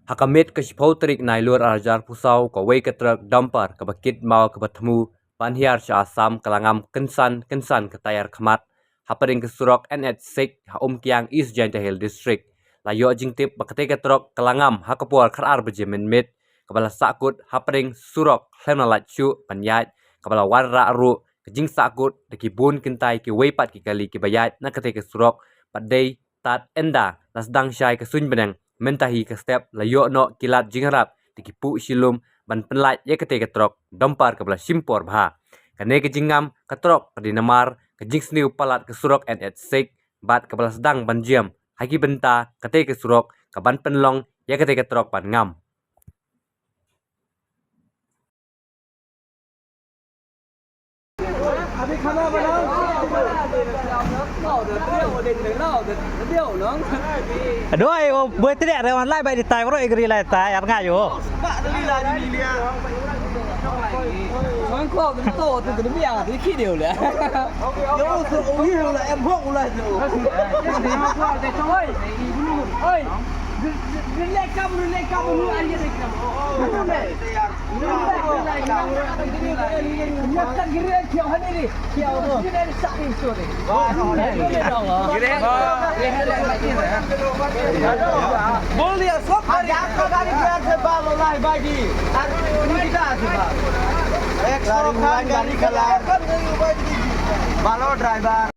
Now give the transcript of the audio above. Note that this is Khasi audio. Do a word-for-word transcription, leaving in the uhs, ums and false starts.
Ha ka miet ka shiphew tarik Nailur arhajar phew saw, kawei ka trok dumper kaba kit maw kaba thmu ban hiar sha Assam ka la ngam kynsan kynsan ka tayar khmat hapdeng ka surok N H six ha Umkiang, East Jaintia Hills District. La ïoh jingtip ba katei ka trok ka la ngam ha ka por khatar baje mynmiet, kaba la sahkut hapdeng surok khlem la lait shuh ban ïaid, kaba la wanrah ruh ka jingsahkut da ki bun kynthei kiwei pat ki kali kiba ïaid na katei ka surok, bad dei tad ynda la sdang shai ka suiñ bneng, mynta hi ka step la ïoh noh ki lad jingïarap da ki puh shilum ban pynlait ïa katei ka trok dumper kaba la shim por bha. Kane ka jingngam ka trok ka dei namar ka jingsniew palat ka surok N H six, bad kaba la sdang ban jam ha ki bynta katei ka surok ka ban pynlong ïa katei ka trok ban ngam. अभी खाना बनाओ। Doi, o boi tdek re wan lai bai di tai bro, igri lai tai ar ngai o. Bak dali lai di ni lia. Wan ko to to ke bia di ki deu le. Yo so o ye la em hok ulai so. Oi. Oi. Relax kam, relax kam, nu an ye kam. Balo driver.